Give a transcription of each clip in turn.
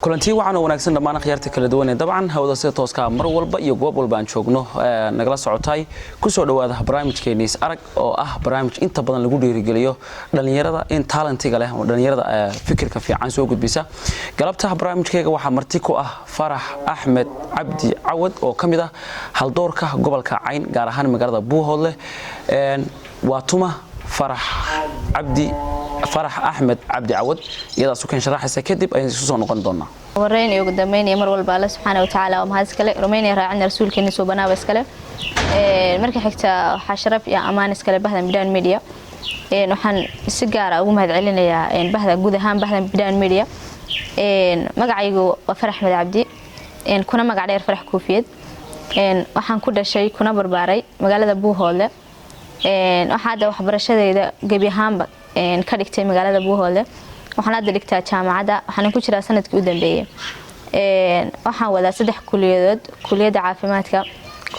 Kulantii waxaan oo wanaagsan dhammaan akhyaarta kala duwan ee dabcan hawada sida tooska mar walba iyo goob walba aan joogno nagala socotay, kusoo dhawaada barnaamijkeena Is Arag, oo ah barnaamij inta badan lagu dhiirigeliyo dhalinyarada in talentiga leh oo dhalinyarada fikirka fiican soo gudbisa. Galabta barnaamijkayga waxaa marti ku ah Farax Axmed Cabdi Cawad, oo ka mid ah haldoorka gobolka Cayn, gaar ahaan magaalada Buuhoodle. Waa tuma Farax Cabdi? Farax Axmed Cabdi Cawad iyadaa sukeen sharaxaysa, kadib ayaan isu soo noqon doonaa. Horeyn iyo ugu dambeyn iyo mar walba Alle subxaana watacaala waa mahad iskale, rumaynaya raacina rasuulkeena suubanaaba iskale. Marka xigta, waxaa sharaf iyo ammaan iskale bahda Bidhaan Media. Waxaan si gaara ugu mahad celinayaa bahda guud ahaan, bahda Bidhaan Media. Magacaygu waa Farax Axmed Cabdi, kuna magac dheer Farax Kuufiyad. Waxaan ku dhashay kuna barbaaray magaalada Buuhoodle. Waxaa hadda waxbarashadeyda gebi ahaanba ka dhigtay magaalada Buuhoodle. Waxaan hadda dhigtaa jaamacadda, waxaana ku jiraa sanadkii u dambeeyey. Waxaan wadaa saddex kuliyadood: kuliyadda caafimaadka,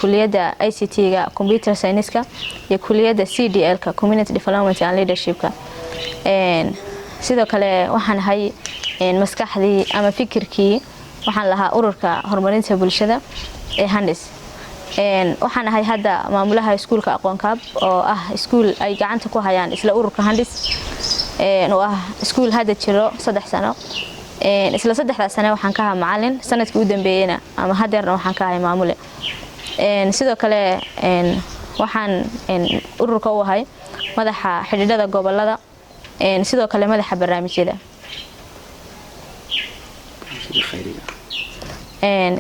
kuliyadda ICT-ga, computer science-ka, iyo kuliyadda CDL-ka, community development and leadership-ka. Sidoo kale waxaan ahay maskaxdii ama fikirkii waxaan lahaa ururka horumarinta bulshada ee Handis. Waxaan ahay hadda maamulaha iskuulka Aqoonkaab, oo ah iskuul ay gacanta ku hayaan isla ururka Handis, oo ah iskuul hadda jiro 3 sano. Isla saddexdaa sane waxaan ka ahaa macalin, sanadkii u dambeeyeyna ama hadeerna waxaan ka ahay maamule. Sidoo kale waxaan ururka u ahay madaxa xidhiidhada gobolada, sidoo kale madaxa barnaamijyada,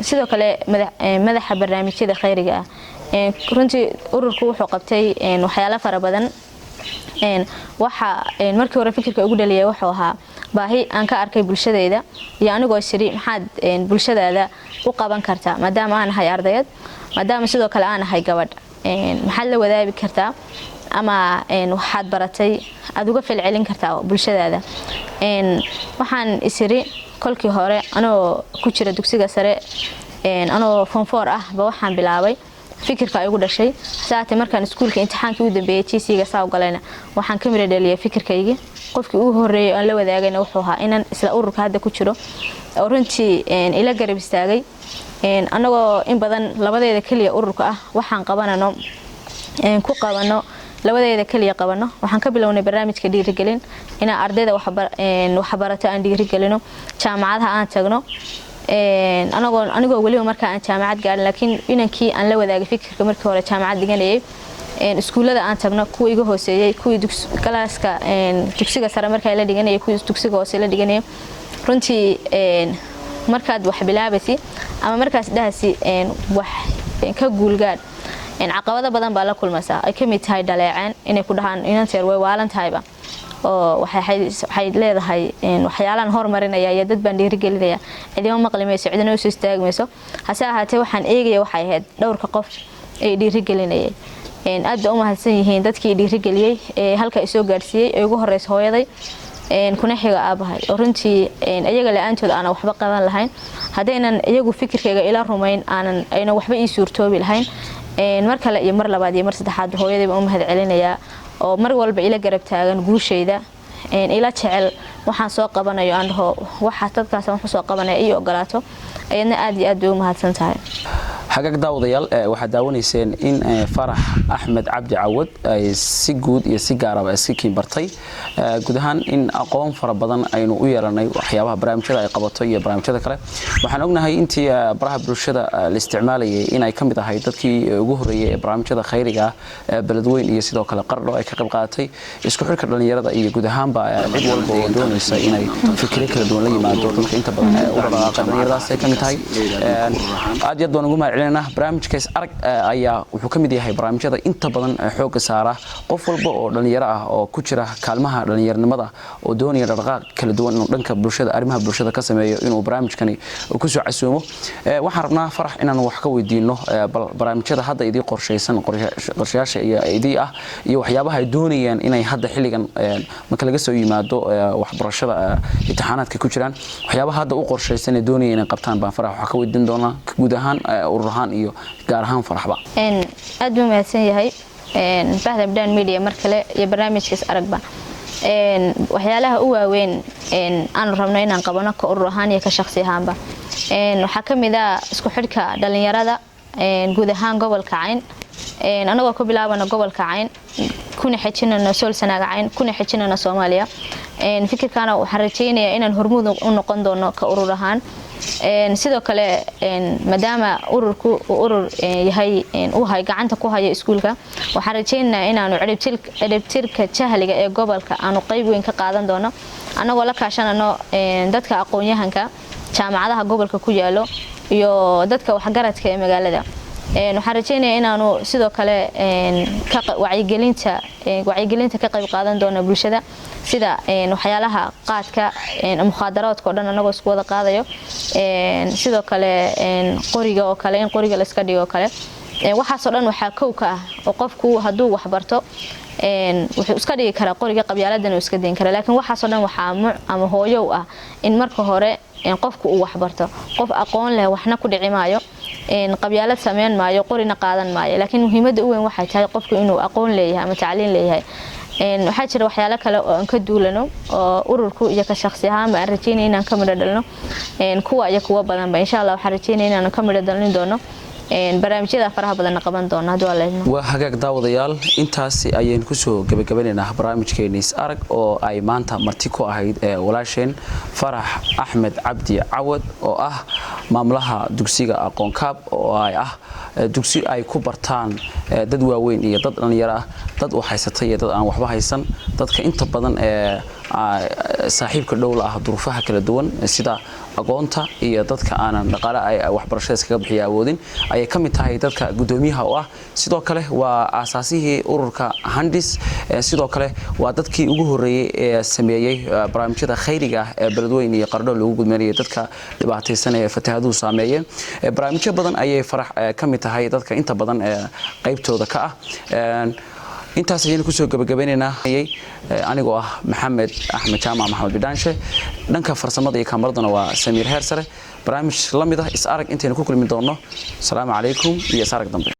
sidoo kale madaxa barnaamijyada khayriga ah. Runtii ururku wuxuu qabtay waxyaalo fara badan. Waxa markii hore fikirka ugu dhaliyay wuxuu ahaa baahi aan ka arkay bulshadayda iyo anigoo isiri, maxaad bulshadaada u qaban kartaa, maadaama aan ahay ardayad, maadaama sidoo kale aan ahay gabadh, maxaad la wadaagi kartaa ama waxaad baratay aad uga falcelin kartaa bulshadaada? Waxaan isiri kolkii hore, anoo ku jira dugsiga sare, anoo form four ah ba, waxaan bilaabay fikirka ay ugu dhashay. Saate markaan iskuulka imtixaankii u dambeeyay GCE-ga saa u galayna, waxaan ka mira dhaliyay fikirkaygii. Qofkii ugu horreeyay aan la wadaagayna wuxuu ahaa inaan isla ururka hadda ku jiro, oo runtii ila garab istaagay, anagoo in badan labadeeda keliya ururka ah waxaan qabanano ku qabano, labadeeda keliya qabano. Waxaan ka bilownay barnaamijka dhiirigelin, inaan ardayda waxbarato aan dhiirigelino, jaamacadaha aan tagno, anagoo anigoo weliba markaa aan jaamacad gaarin, laakiin inankii aan la wadaagay fikirka markii hore jaamacad dhiganayay. Iskuullada aan tagno, kuwa iga hooseeyey, kuwii galaaska dugsiga sare markaa la dhiganayay, kuwii dugsiga hoose la dhiganayay. Runtii markaad wax bilaabaysi ama markaas dhahasi wax ka guulgaadh, caqabado badan baa la kulmaysaa, ay ka mid tahay dhaleeceen, inay ku dhahaan inanteer way waalan tahayba, oo waxay leedahay waxyaalaan hormarinaya iyo dad baan dhiirigelinaya, cidima maqli mayso, cidina usoo istaagi mayso. Hase ahaatee waxaan eegaya waxay ahayd dhowrka qof ee dhiirigelinayay. Aad ba u mahadsan yihiin dadkii dhiirigeliyey ee halka isoo gaadhsiiyey, ee ugu horeysa hooyaday, kuna xiga aabahay, oo runtii iyaga la-aantood aanan waxba qaban lahayn. Haddaynan iyagu fikirkayga ila rumayn, aanan aynan waxba ii suurtoobi lahayn. Mar kale iyo mar labaad iyo mar saddexaad hooyaday baan u mahad celinayaa, oo mar walba ila garab taagan guushayda, ila jecel waxaan soo qabanayo, aan dhaho waxa dadkaas wax soo qabanaya ii ogolaato. Ayadna aad iyo aad bay u mahadsan tahay. Hagaag daawadayaal, waxaad daawanayseen in Farax Axmed Cabdi Cawad ay si guud iyo si gaaraba iska kiin bartay, guud ahaan in aqoon fara badan aynu u yeelanay waxyaabaha barnaamijyada ay qabato iyo barnaamijyada kale. Waxaan ognahay intii baraha bulshada la isticmaalayay in ay ka mid ahay dadkii ugu horreeyay ee barnaamijyada khayriga ah Beledweyn iyo sidoo kale Qardho ay ka qayb qaadatay, isku xidhka dhalinyarada iyo guud ahaanba cid walba oo doonaysa inay fikiro kala duwan la yimaado. Dadka inta badan u dhaqaaqa dhalinyaradaas ay ka mid tahay. Aad iyo aad baan ugu mahad celinayna. Barnaamijka Is Arag ayaa wuxuu ka mid yahay barnaamijyada inta badan xoogga saara qof walba oo dhalinyaro ah oo ku jira kaalmaha dhalinyaronimada oo doonaya dhaqdhaqaaq kala duwan inuu dhanka bulshada, arrimaha bulshada ka sameeyo, inuu barnaamijkani kusoo casuumo. Waxaan rabnaa Farax inaan wax ka weydiino bal barnaamijyada hadda idii qorshaysan, qorshayaasha iyo idii ah iyo waxyaabaha ay doonayaan inay hadda xilligan marka laga soo yimaado waxbarashada, imtixaanaadka ku jiraan, waxyaabaha hadda u qorshaysan ee doonaya inay qabtaan baan Farax waxaa ka weydiin doonaa, guud ahaan urur ahaan iyo gaar ahaan Faraxba. Aad buu mahadsan yahay bahda Bidhaan Media mar kale iyo barnaamijkaas Aragba. Waxyaalaha u waaweyn aanu rabno inaan qabano ka urur ahaan iyo ka shaqsi ahaanba waxaa ka mid ah isku xidhka dhalinyarada guud ahaan gobolka Cayn, anagoo ku bilaabana gobolka Cayn, kuna xejinano Sool, Sanaaga, Cayn, kuna xejinano Soomaaliya. Fikirkaana waxaan rajeynayaa inaan hormuud u noqon doono ka urur ahaan. Sidoo kale, maadaama ururku uu urur yahay uu hay gacanta ku hayo iskuulka, waxaan rajeynayaa inaanu ciribtirka jahliga ee gobolka aanu qayb weyn ka qaadan doono, anagoo la kaashanano dadka aqoon-yahanka jaamacadaha gobolka ku yaalo iyo dadka waxgaradka ee magaalada. Waxaan rajeynayaa inaanu sidoo kale wacyigelinta ka qayb qaadan doono bulshada, sida waxyaalaha qaadka, mukhaadaraadka oo dhan, anagoo isku wada qaadayo. Sidoo kale qoriga oo kale, in qoriga la iska dhigo oo kale. Waxaasoo dhan waxaa kow ka ah oo qofku hadduu waxbarto wuxuu iska dhigi karaa qoriga, qabyaaladan uu iska dayn karaa. Laakiin waxaasoo dhan waxaa muc ama hooyow ah in marka hore qofku uu waxbarto. Qof aqoon leh waxna ku dhici maayo, qabyaalad sameyn maayo, qorina qaadan maayo. Laakiin muhiimadda u weyn waxay tahay qofku inuu aqoon leeyahay ama tacliin leeyahay. Waxaa jira waxyaalo kale oo aan ka duulano oo ururku iyo ka shaqsi ahaanba aan rajeynaya inaan ka midho dhalno. Kuwa iyo kuwa badanba, insha Allah, waxaan rajeynaya inaan ka midho dhalin doono, barnaamijyada faraha badanna qaban doono haddii waa leedno. Waa hagaag, daawadayaal, intaasi ayaynu kusoo gebagabanaynaa barnaamijkeeni Is Arag oo ay maanta marti ku ahayd walaasheen Farax Axmed Cabdi Cawad, oo ah maamulaha dugsiga Aqoonkaab, oo ay ah dugsi ay ku bartaan dad waaweyn iyo dad dhallinyaro ah, dad wax haysata iyo dad aan waxba haysan, dadka inta badan ee saaxiibka dhowla ah duruufaha kala duwan sida aqoonta iyo dadka aanan dhaqaale ay waxbarashada iskaga bixiya awoodin ayay ka mid tahay dadka guddoomiyaha u ah. Sidoo kale waa aasaasihii ururka Handis. Sidoo kale waa dadkii ugu horreeyey ee sameeyey barnaamijyada khayriga ah ee Beledweyne iyo Qardho lagu gudmanayay dadka dhibaataysan ee fatahaaduhu saameeyeen. Barnaamijyo badan ayay Farax ka mid tahay dadka inta badan ee qaybtooda ka ah. Intaas ayaynu kusoo gabagabeynaynaa. Anigoo ah Maxamed Axmed Jaamac, Maxamed Bidhaanshe, dhanka farsamada iyo kaamaraduna waa Samiir Heer Sare. Barnaamij la mid ah Is Arag intaynu ku kulmi doonno, asalaamu calaykum iyo is arag dambe.